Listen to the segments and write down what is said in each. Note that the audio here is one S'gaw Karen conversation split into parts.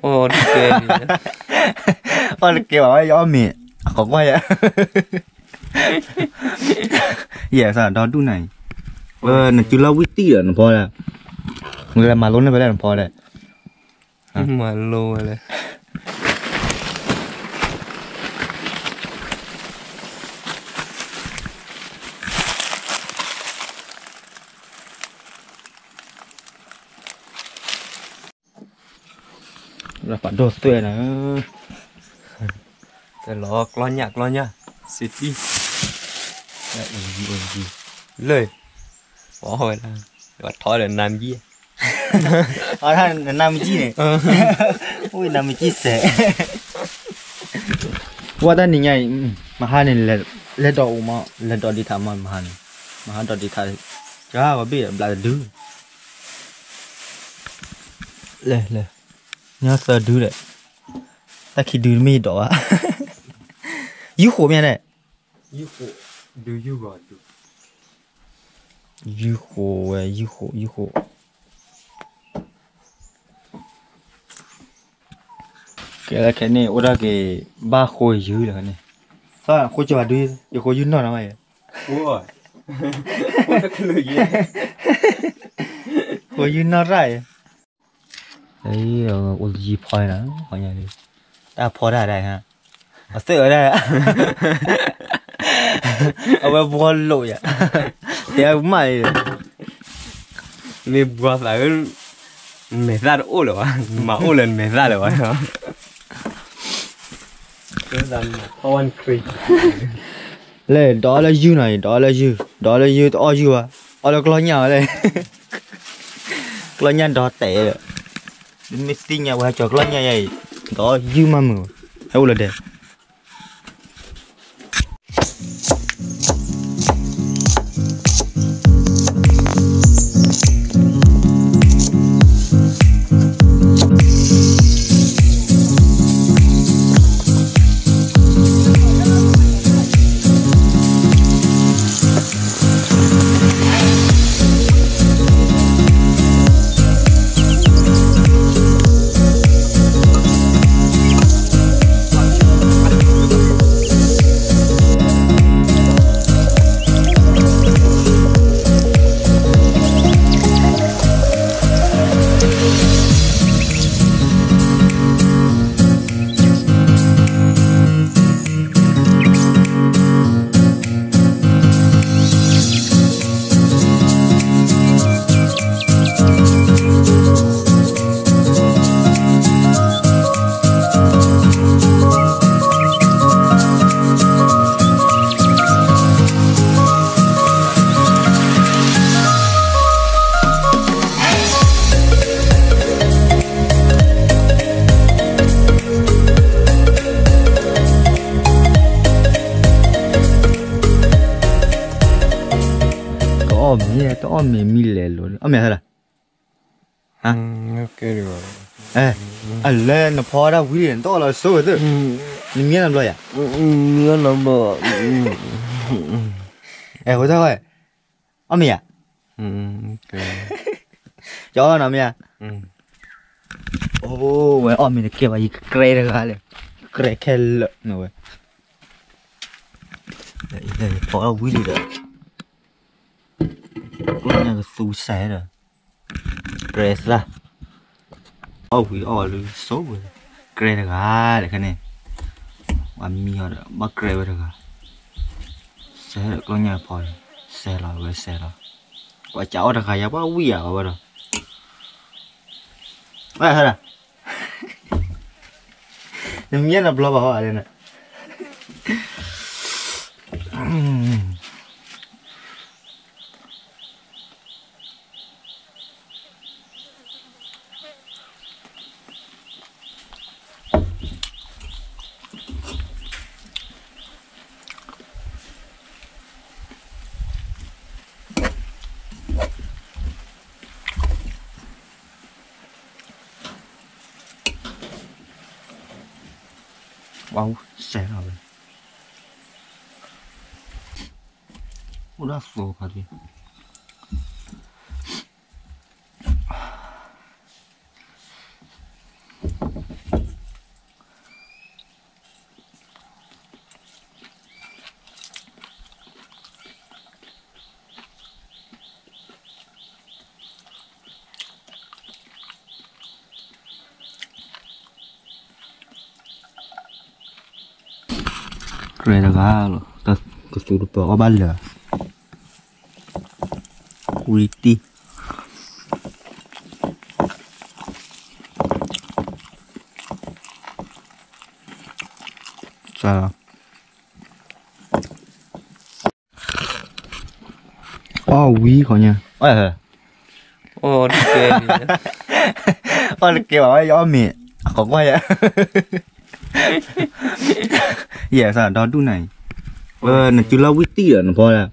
အီၣ်တကဲ, အီၣ်တကဲဘၣ်ဝဲ ယအီၣ်မ့ၤ, အခိးကွၢ်ယဲ, ယဲၢ်စၢ်ဒီဒူၣ်နၤအံၤ, နစုလီၤဝံၣ်တံၢ်ဒီးနဖီဒီး, နလဲၤမၤလိန့ၢ်ဖဲလဲၣ်နဖီဒီး, မၤလိဝဲလဲၣ်. ပှၤဒိၣ်သွဲၣ်နၤ, လီၤကျီညၣ်ကျီညၣ်, စ့တံၢ်, လၢ, ပှၤဝဲလၢ, ပှၤထီဒီးနါမကံၣ်, နနါမကံၣ်န့ၣ်, အိၣ်နါမကံၣ်စဲး, ဝဲတၢ်နံၤညါအံၤ, မဟါန့ၣ်, လဲၤဒိးအိၣ်မး, လဲၤဒိးဒံးထးမးမဟါန့ၣ်, မဟါဒိးဒံးထး, ကဂီၤဘ့ၣ်ဘျးတဒု လဲၤလဲၤ, ညီသၢဒုဒီး, တၢ်ခံဒုမ့ၢ်ယဒိးဘၣ်, ယူၢ်ဃိးမ့ၢ်န့ၣ်, ယူၢ်ဃိးဝဲ ယူၢ်ဃိး ယူၢ်ဃိး, ကဲလၢခဲန့ၣ် အိၣ်ဒၣ်က့ၤ, ဘၣ်ဃိယုၢ်လၢန့ၣ်, ဃိကၢဒု, ယဃိယုၢ်နီၢ်နီၢ်, ဃိယုၢ်နီၢ်ရၣ်အံၤ, အိၣ်ယံၤဖီန့ၣ်, တၢ်ဖီတၢ်ဒၣ်, အသ့ၣ်ဝဲဒၣ်, အဝဲဘှီလိာ်ယၤ, တဲမး, မ့ၢ်ဘှီသးဧၢ, မဲာ်သၣ်တအိၣ်လၢၤဘၣ်, မၤအိၣ်လၢမဲာ်သၣ်လၢၤဘၣ်, လဲၣ် ဒီးအီၣ်လၢယုၢ်နီၤအံၤ, ဒီးအီၣ်လၢယုၢ်, ဒီးအီၣ်လၢယုၢ်တအီၣ်ယုၢ်ဘၣ်, အီၣ်လၢကျီညၣ်ဝဲလဲၣ်, ကျီညၣ်ဒီးတဲာ်ဒီး, မ့ၢ်သ့ၣ်ညါဝဲဟဲကၠီၤကျီညၣ်ယါအံၤ, ဒီးယုၢ်မးမုာ်, ဟဲအိၣ်လၢဒဲး တအီၣ်မ့ၤ, တအီၣ်မ့ၤမံလဲၤလိၤ, အီၣ်မ့ၤသၢလၢ, အလဲၤနဖီဒၣ်ဝံၤလံ နတအီၣ်လီၤဆိဝဲသ့ၣ်, နမံနဘျီယၤ, မံနဘျီ, အဃိသတး, အီၣ်မ့ၤယၤ, ယအီၣ်နီၤမ့ၢ်ဧါ, အိၣ်ဝဲအီၣ်မ့ၤတကဲဘၣ် ယကကြဲတဂၤလဲၣ်, ကြဲခဲလၢာ်နဝဲ, ဖီအီၣ်ဝံၤလံဒီး ကျီၢ်ညၣ်ကသူစဲဒီး ကြဲသး, အီၣ်ဝံၤအီၣ်ဝဲလၢစိဝဲ, ကြဲတဂၤဒီးခဲန့ၣ်, ပှၤမံအီၤဒီး ဘၣ်ကြဲဝဲတဂၤ, စဲဒီးကျီၢ်ညၣ်ဖီဒီး, စဲလီၤဝဲစဲလီၤ, ပှၤကးအီၣ်တဂၤယၤ ဘၣ်ဝံၤယၤဝဲဒီး နမံနဘျီဘၣ်ဟီဧါန့ၣ်, ပှၤစဲလီၤဝဲ, အိၣ်ဒၣ်သိခါဒံး အ ကြဲတဂၤလီၤ, တၢ်ကသူတပၢၤအီၣ်ဘၣ်လၢာ်, ဝံၤတံၢ်, စးလီၤ. အီၣ်ဝံၤဃီညါ, အီၣ်တကဲဘၣ် ယအီၣ်မ့ၤ, အခိးကွၢ်ယဲ, ယဲစးဒီဒူၣ်နၤအံၤ, နစုလီၤဝံၤတံၢ်ဒီးနဖီဒၣ်,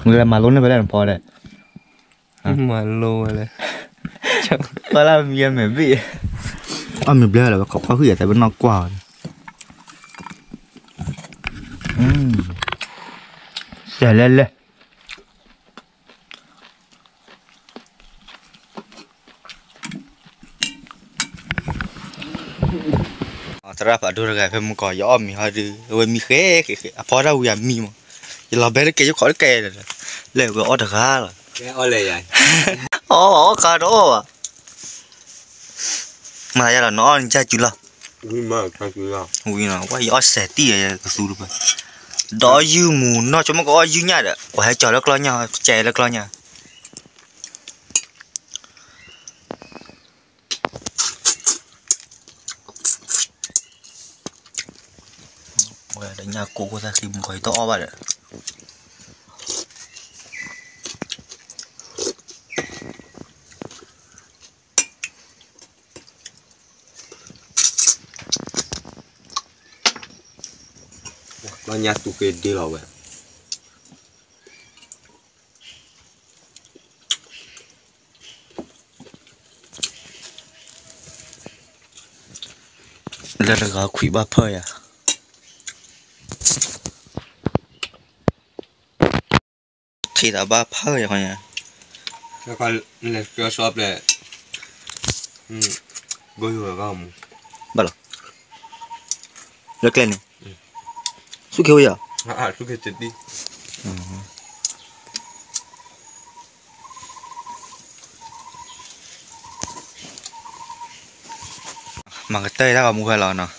နလဲၤမၤလိန့ၢ်ဖဲလဲၣ်နဖီဒၣ်, မၤလိဝဲလဲၣ်, ပှၤလၢမံၤမဲာ်ဘ့ၣ်, အီၣ်မ့ၤဘျဲၣ်လီၤ ဝဲခိးကွၢ်ဃုာ်ယဲ သဲပနီၣ်ကွၢ်အီၤ, လဲၤလဲၤလဲၤ သရၣ်ဖးဒိၣ်တဂၤ ဖဲမုၢ်ကီး ယအီၣ်မ့ၤဟီဒုး အဝဲမံဃဲဃဲဃဲ အဖီတၢ်ဝံၤအမံမး, ယလီၤဘဲတကဲ ယခိးတကဲ, လဲၤဝဲအီၣ်တဂၤလီၤ, အီၣ်ဘၣ်အီၣ်ခါတအီၣ်ဘၣ်, မၤယၤလီၤ နအီၣ်နကစၢ်စုလီၤ, ဝံၤနီၤ ပှၤယအီၣ်စဲးတံၢ်ကသူတပၢၤ, ဒီးအီၣ်ယုၢ်မူၤနီၢ် ဆိကမိၣ်ကအီၣ်ယုၢ်ညၣ်ဒီး ပှၤဟဲကၠီၤလၢကျီညၣ် ကဲလၢကျီညၣ် ဝဲဒီးညၣ်ကိၢ်ခိၣ်သၣ်ဃံမူၤခီ ယတအီၣ်ဘၣ်ဒီး ကျီညၣ်တူၢ်က့ၤဒ့လီၤဝဲ လၢတဂၤခွံဘၣ်ဖၢၣ်ယၤ, ထံၣ်သးဘၣ်ဖၢၣ်ယၤခီညါ, လဲၤကၠီဆီပျဲၢ်, ဘၣ်လီၤ, လၢကျဲန့ၣ်, ဆူၣ်က့ၤဝဲယၤ, ဆူၣ်က့ၤတံၢ် မၤကတၢၢ်တၢ်ဂီၤမူဖဲလီၤနီၤ,